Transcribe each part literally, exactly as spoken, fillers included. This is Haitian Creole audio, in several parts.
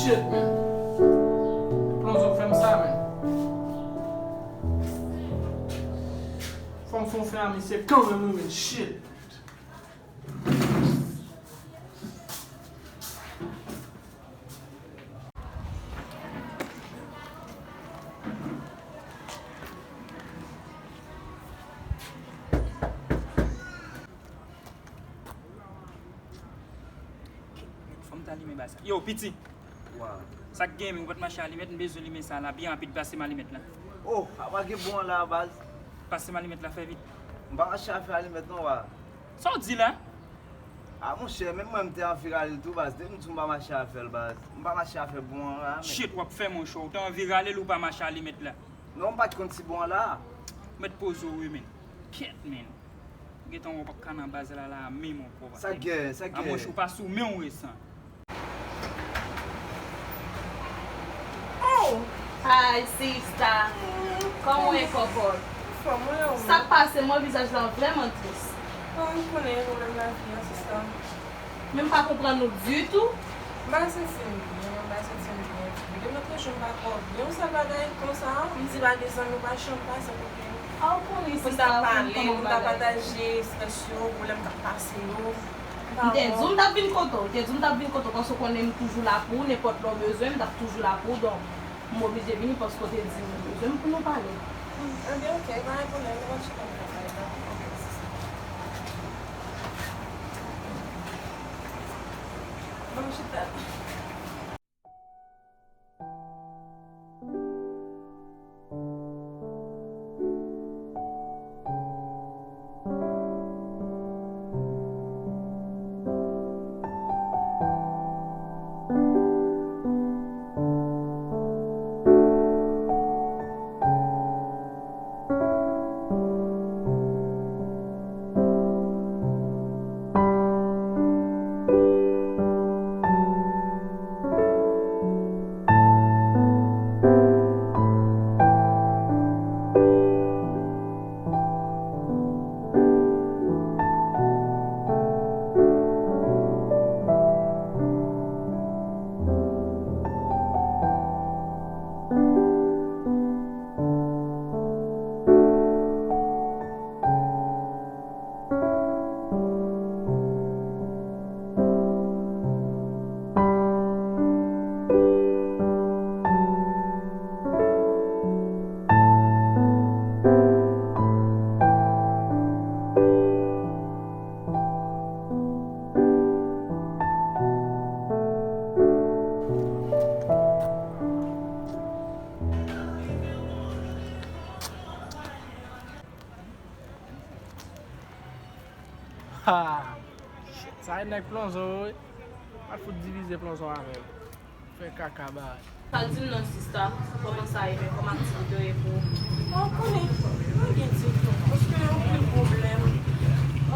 Shit, man. Plonzo fè m sa, man. Fò m fè yon fè a misye kanmenm, wi, man. Shit. Fò m ta limen bagay sa. Yo, piti. Wa. Sa k gen, men ou pa t mache alimèt, m bezwen limen sa la byen rapid, pase m alimèt la. Oh, apa gen bon an la, baz? Pase m alimèt la, fè vit. M pa mache afè alimèt non, wa. Sa w di la? A monchè, menm mwen m te anvi rale l tou, baz. Depi m di w m pa mache afè l, baz. M pa mache afè bon an la, men. Shit, w ap fè monchè, ou te anvi rale l, ou pa mache alimèt la. Non, m pa t konn si bon an la. Mèt poze w wi, men. Kyèt, men. Gentan wè w p ap ka nan baz la la menm ankò. Sa gen, sa gen. A monchè, ou pa sou men w resan. Oh! Hi, sista. Kòman w ye, kòkòt? Anfòm, mwen, ou menm? Sa k pase, mwen, vizaj la vrèman tris. Bon, ou konnen pwoblèm lavi a, sista. Men m pa konprann ou ditou. M pa santi m byen, mwen, m pa santi m byen ditou. Depi lòt jou, m pa twò byen. Yon sèl bagay konsa, m di pa gen zanmi, ou pa janm pase kote m. A, ou konnen, sista, ou konn kòman bagay. Pou n ta pale, pou n ta pataje estrès yo, pwoblèm k ap pase yo. M te di w m t ap vin kote w, m te di w m t ap vin kote w, paske w konnen m toujou la pou ou, nenpòt lè w bezwen m, m t ap toujou la pou ou, donk, m oblije vini paske w te di m ou bezwen m pou nou pale. Ebyen, oke, pa gen pwoblèm, nou pral chita nan kay la. Ban m chita. Ha! Sa e nèg Plonzo wi. Al fout divize Plonzo avè l. Fè kaka bagay. Sa di m non sista, kòman sa ye menm, kòman aktivite yo ye pou ou? Bon, ou konnen, pa gen ditou, paske anpil pwoblèm,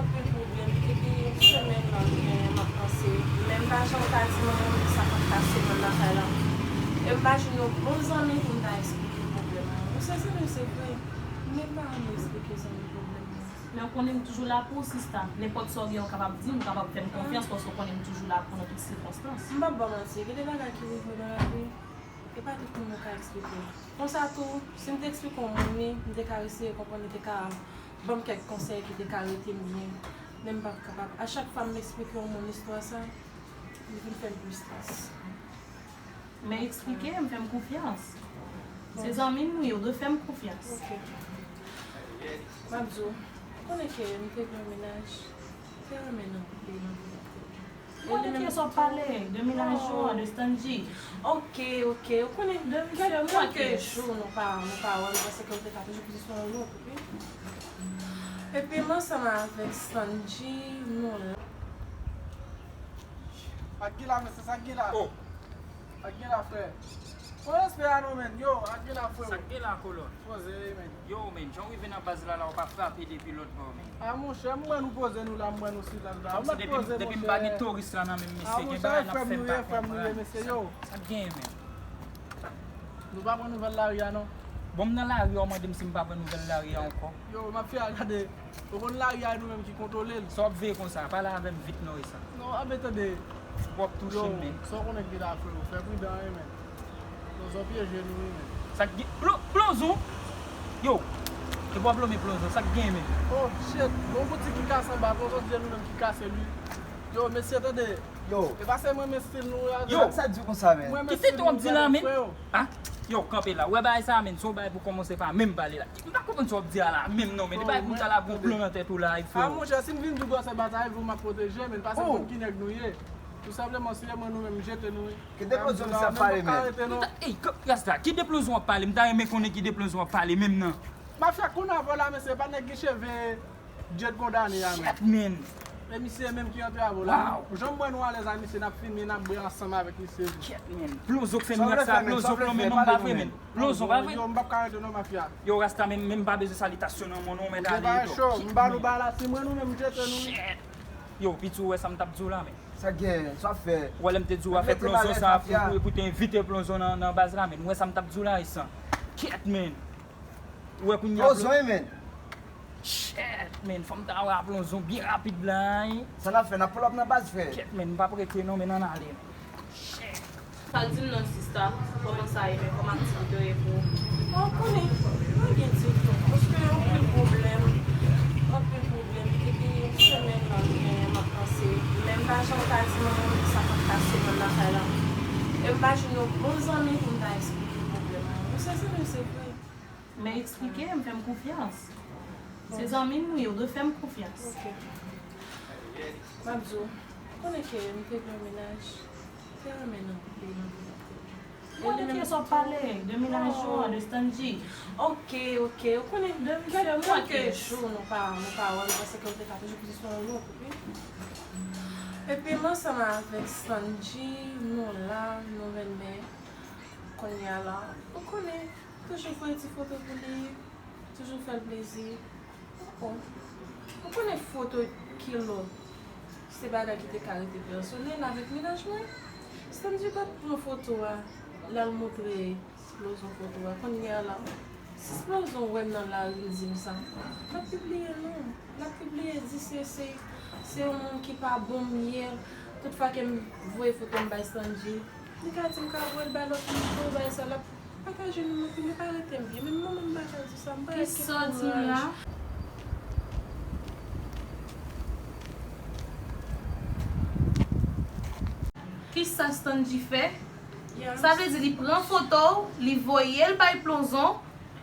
anpil pwoblèm, depi semèn nan m gen, m ap panse, men m pa janm ka di manman m sa k ap pase nan lakay la. E m pa jwenn yon bon zanmi pou m ta eksplike pwoblèm mwen. Ou se zanmi m, se vre, men m pa renmen eksplike zanmi pwoblèm mwen. Men ou konnen m toujou la pou ou, sista. Nenpòt sa w gen, ou kapab di m, ou kapab fè m konfyans, paske ou konnen m toujou la pou ou nan tout sikonstans. M p ap ba w manti, gen de bagay ki rive nan lavi, e pa tout moun ou ka eksplike. Konsa tou, si m te eksplike yon moun li, m te ka eseye konprann, li te ka ban m kèk konsèy ki te ka rete m byen, men m p ap kapab. A chak fwa m eksplike yon moun istwa sa, li vin fè m plis tris. Men eksplike m, fè m konfyans. Se zanmi m wi, ou dwe fè m konfyans. Ok. M ap di w, ou konnen ke m te gen yon mennaj, m te renmen nan peyi, nan peyi. Mwen de kiyès w ap pale? De mennaj ou an, de Stanley? Ok, ok, ou konnen de misye mwen, kèlke jou nou pa, nou pa wè, m panse ke ou te ka toujou poze sou yon lòt, wi. Epi m ansanm avèk Stanley, nou la. Sa k gen la, mesye, sa k gen la? Oh. Sa k gen la, frè? Pran respè a non, menn. Yo, sa k gen la, frè? Sa k gen la, kolòn? Poze, menn. Yo, menn, jan w rive nan baz la, la, ou pa frape depi lòt bò, menn. A, monchè, m wè nou poze nou la, m wè nou sila la. Ou mèt poze, monchè. Depi m pa gen touris la nan men m, mesye, gen bagay n ap fè m pa konprann. Sa k gen, menn? Nou pa pran nouvèl lari a, non. Bon, m nan lari a, w mande m si m pa pran nouvèl lari a ankò. Yo, m ap fè a gade. Ou konn lari a, e nou menm ki kontwole l. Sa w ap veye konsa? Pale avè m vit non, e sa. Non, a ben tande. W ap touche m, men. Sa w konnen ki la, frè, ou fè pridan, wi, men. Plonzon pyeje nou, wi, men. Sa k gen, Plon-, Plonzon? Yo, e w ap lonmen Plonzon, sa k gen, men? Oh, shit, gon boutik ki kase anba, Plonzon di nou menm ki kase li. Yo, mesye, tande. Yo. E pa se mwen, men stil nou, yo. Yo. Sa di konsa, men. Kite tande w ap di la, men. Ah? Yo, kanpe la. Ou wè bagay sa, men, se yon bagay pou kòmanse pa menm pale la. M pa konprann sa w ap di a la, menm non, men. Bon, depi pou w ta la gon plan nan tèt ou la, frè. Ah, monchè, si m vin di w bò se batay, vou m ap pwoteje, men, paske konn ki nèg nou ye. Tou senpleman, si e mwen nou menm, jete nou. Ki deplozyon misye ap pale, men? Ey, Rasta, ki deplozyon w ap pale? M ta renmen konnen ki deplozyon w ap pale, menm nan. Mafya konn avè w la, mesye, pa nèg ki cheve Djed kondane a, men. Shit, man. E misye menm ki antre avè w la. Wow. Jan m wè nou alèz a misye, n ap fimen, n ap bwè ansanm avèk misye. Shit, man. Plonzon k fè mirak sa, Plonzon k lonmen non m pa vre, men. Plonzon pa vre. Yo, m p ap ka rete non, mafya. Yo, Rasta, men, men m pa bezwen salitasyon nan men w non, men ale. Yo, pa cho, m ba nou ba la, si mwen nou menm jete nou. Shit. Yo, piti, ou wè sa m t ap di w la, men. Sa gen, sa w ap fè? Ou wè lè m te di w afè Plonzon sa pou, pou, pou te envite Plonzon nan, nan baz la, men. Ou wè sa m t ap di w la, Rasta? Shit, man. Ou wè kounye a Plonzon, men. Shit, man, fò m ta wè a Plonzon byen rapid la, wi. Sa n ap fè, n ap pull up nan baz, frè. Shit, man, m p ap rete non, men ann ale. Shit. Sa di m non, sista, kòman sa ye, men kòman aktivite yo ye pou ou? Bon, ou konnen, pa gen ditou, paske anpil pwoblèm, anpil pwoblèm, depi yon semèn la, m genyen, m ap panse, men m pa janm ka di mwen menm sa k ap pase nan lakay la. E m pa jwenn yon bon zanmi pou m ta eksplike pwoblèm mwen. Ou sezi, men se vre. Men eksplike, m fè m konfyans. Se zanmi m ou ye, ou dwe fè m konfyans. Ok. M ap di w, ou konnen ke m te gen yon mennaj, m te renmen nan peyi m. Mwen de kiyès w ap pale? De mennaj ou an, de Stanji? Ok, ok, ou konnen de misye, mwen ke jou nou pa, nou pa wè, m panse ke m te ka toujou piti sou yon lòt, wi. Epi m ansanm avèk Stanji, nou la, nou renmen. Kounye a la, ou konnen, toujou voye ti foto pou li, toujou fè l plezi. Bon, ou konnen foto kilòt, se bagay ki te ka rete pèsonèl avèk mennaj mwen. Stanji pa t pran foto a, l al montre Splozon foto a. Kounye a la, si Splozon wè m nan lari, l di m sa, l ap pibliye l non. L ap pibliye, di se, se, se yon moun ki pa bon m ye. Tout fwa ke m voye foto m bay Stanji, li ka di m ka voye l bay lòt moun tou, bay sa, l ap pataje nou non, pou li pa rete m byen. Men mwen menm m pa ka di sa, m pa rete kouraj. Kisa w di m la? Kisa Stanji fè? Sa vle di li pran foto w, li voye l bay Plonzon,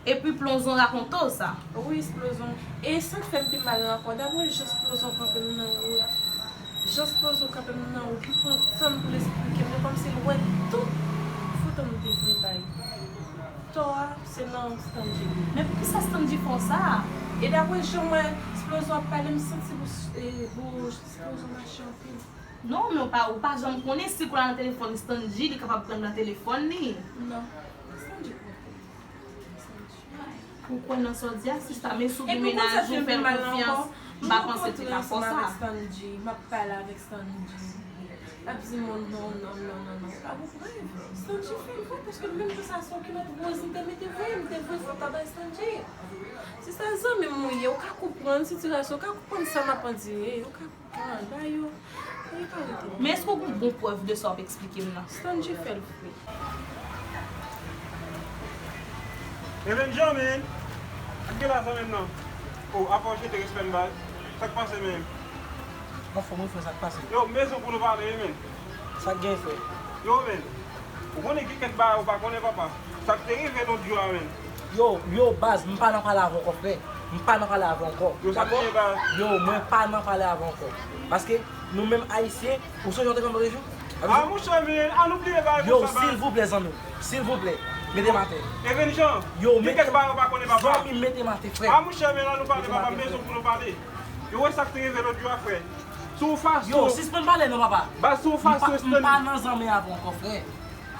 epi Plonzon rakonte w sa. Wi, Splozon. E sa k fè m pi mal la ankò, dapre jan Splozon kanpe m nan wout. Jan Splozon kanpe m nan wout, li pran tan l pou l esplike m, li kòmsi l wè tout foto m te voye bay. Tò a, se nan Stanji li ye. Men poukisa Stanji fè w sa? E dapre jan m wè, Splozon ap pale, m santi bouch, e, bouch Splozon mache anpil. Non, men ou pa, ou pa janm konnen si kou la nan telefòn Stanji, li kapab pran nan telefòn li. Non, Stanji kote. Ou kwè nan sa w di a, sista, men si w gen mennaj ou, fè l konfyans, m pa panse l te ka fè w sa. Stanji, m ap pale avèk Stanji. L ap di m non, non, non, non, non. Ap ou prèv. Stanji fè l vre, paske menm jan sa se yon kilòt woz m te mete voye, m te voye foto a bay Stanji. Sista, zanmi m ou ye, ou ka konprann sitiyasyon, ou ka konprann sa m ap andire, ou ka Men èske w gen bon prèv de sa w ap eksplike m nan? Stanji fè l fre. Even Jan, men. Sa k gen la, zanmi m nan? O, apa w jete respè m, baz? Sa k pase, men? Anfòm wi, frè, sa k pase? Yo, m bezwen pou nou pale, wi, men. Sa k gen, frè? Yo, men. Ou konnen gen kèk bagay ou pa konnen, papa. Sa k te rive lòt jou a, men. Yo, yo, baz, m pa nan pale avè w ankò, frè. M pa nan pale avè w ankò. Yo, sa k gen, baz? Yo, mwen pa nan pale avè w ankò. Paske nou menm Ayisyen, ou sonje w te fè m lòt jou? A, monchè, men, an nou bliye bagay konsa, baz. Yo, silvouplè, zanmi m. Silvouplè, mete m atè. Even Jan, yo, gen kèk bagay ou pa konnen, papa. Zanmi m, mete m atè, frè. A, monchè, men, an nou pale, papa, m bezwen pou nou pale. Yo, wè sa k te rive lòt jou a, frè. Sou fason. Yo, sispann pale non, papa. Baz, sou fason, m pa nan zanmi avè w ankò, frè.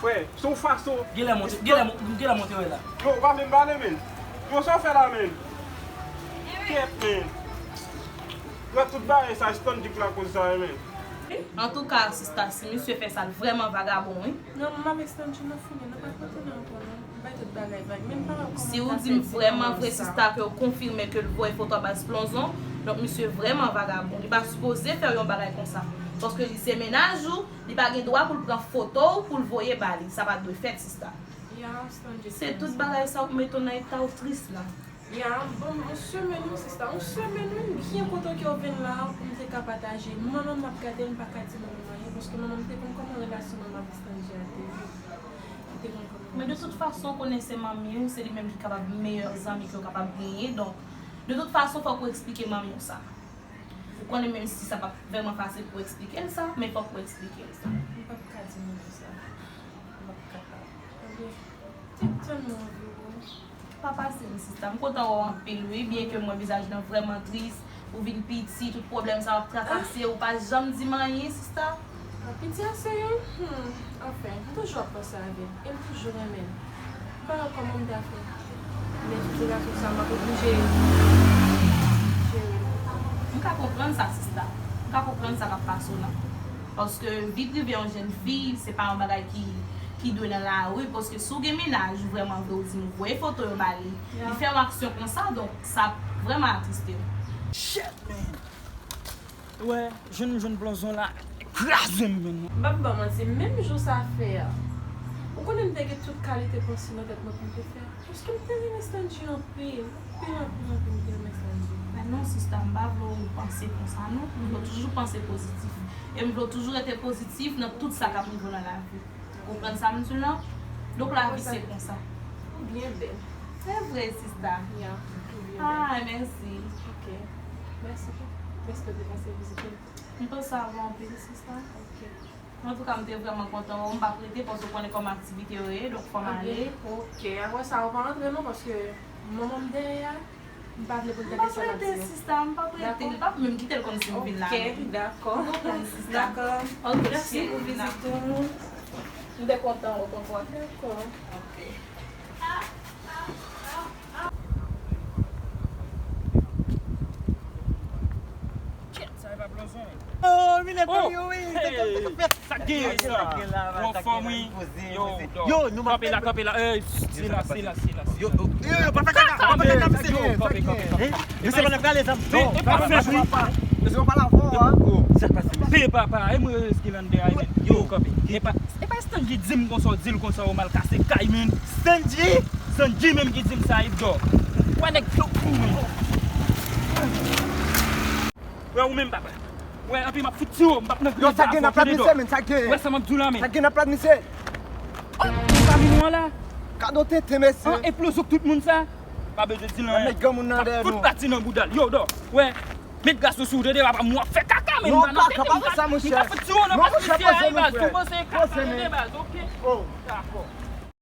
Frè, se yon fason. Genlè monte, genlè mo-, genlè monte wè la. Yo, ou pa vle m pale, men. Yo, sa w fè la, men? Kèt, men. Yo, tout bagay sa, Stanji k lakoz sa, men. Antouka, sista, si misye fè sa, l vrèman vagabon, wi. Non, m avèk Stanji nan founen, nou pa retounen ankò, non. M bay tout bagay vag, men m pa wè kòman. Si w di m vrèman vre, sista, ke w konfime ke l voye foto a bay Splonzon, donk misye vrèman vagabon. Li pa sipoze fè yon bagay konsa. Paske li se mennaj ou, li pa gen dwa pou l pran foto w pou l voye ba li. Sa pa dwe fèt, sista. Se tout bagay sa w mete w nan eta w tris la. Ya, bon, yon semèn wi, sista, yon semèn wi, m byen kontan ke w vin la pou m te ka pataje. Manman m ap gade, m pa ka di manman m anyen, paske manman m te konn kòman relasyon manman m ak Stanley a te ye. Li te konn kòman. Men de tout fason, w konnen se manmi w, se li menm ki kapab meyè zanmi ke w kapab genyen. Donk, de tout fason, fòk ou eksplike manmi w sa. Ou konnen menm si sa p ap vrèman fasil pou w eksplike l sa, men fòk ou eksplike l sa. M p ap ka di manmi sa. M p ap kapab. Ebyen, te tèlman anvi w. Pa pase m, sista. M kontan wè w anpil, wi. Byen ke m wè vizaj lan vrèman tris, ou vin piti, tout pwoblèm sa w ap trakase, ou pa janm di m anyen, sista. Ah, piti ase, wi. Hmm. Anfen, m toujou ap panse avè l. E m toujou renmen l. M pa wè kòman m ta fè. Men sitiyasyon sa, m ap oblije jere l. M ka konprann sa, sista. M ka konprann sa k ap pase w la. Paske vi prive yon jèn fi, se pa yon bagay ki, ki dwe nan lari. Paske si w gen mennaj ou vrèman vre, ou di nou voye foto yo ba li, li fè yon aksyon konsa, donk sa ap vrèman atriste w. Shit, man! Wè, jwenn, jwenn blonzon la, kraze m, man. M p ap ba w manti, menm jou sa fè a, ou konnen m te gen tout kalite panse nan tèt mwen pou m te fè. Paske m te renmen Stanley anpil, anpil, anpil, anpil, m te renmen Stanley. Men non, sista, m pa vle w panse konsa, non. M vle w toujou panse pozitif. E m vle w toujou rete pozitif nan tout sa k ap rive w nan lavi. Ou konprann sa m di w lan? Donk, lavi se konsa. Ou byen bèl. Se vre, sista. Ya, ou byen bèl. Ah, mèsi. Ok. Mèsi. Mèsi ke w te pase vizite m. M panse avè w anpil, sista. Ok. Antouka, m te vrèman kontan wè w. M p ap rete paske w konnen kòman aktivite yo ye, donk fò m ale. Ok, apre sa, ou pa antre non, paske manman m dèyè a, m pa vle pou l tande sa m ap di yo. M p ap rete, sista, m p ap rete. Dakò. Li p ap menm kite l konn si m vin la. Ok, dakò. Ou konprann, sista? Dakò. Ok, mèsi pou vizit ou. M te kontan wè w ankò. Dakò. Ok. Kèt, sa e pa blonzon. Oh, Mine, oh, yo, wi, hey, sa k genyen sa? Ou anfòm, wi. Yo, yo, nou kanpe la, kanpe la. Ey, se la, se la, se la. Yo, yo, yo, pa fè kaka, pa fè kaka, mesye. Yo, kanpe, kanpe, kanpe. Mesye, pa nan prale zam. E pa fè jwi. Mesye, pa la fò, hein. Sa k pase, mesye? Pe papa, e mwen eski lande a, yo, kanpe. E pa, e pa Stanley di m konsa, w di l konsa, w mal kase kay, men. Stanley? Stanley menm ki di m sa, Ibdò. Wè nèg flou flou, men. Wè ou menm, papa. Wè, anpi m ap fout tire w, m p ap nan griye. Yo, sa gen nan plat misye, men, sa gen. Wè sa m ap di w la, men. Sa gen nan plat misye. Oh, sa vin ou an la. Gade yon tenten, mesye. An, enplozyon tout moun sa. Pa bezwen di l anyen. Nèg granmoun nan dèyè nou. Fout pati nan bouda l. Yo, dò. Wè. Met gason sou ou, tande, papa, m w ap fè kaka, men. Non, kaka, pa fè sa, monchè. M ka fout tire w nan plat misye a, baz. Ou panse kaka, tande, baz, ok? Oh. Dakò.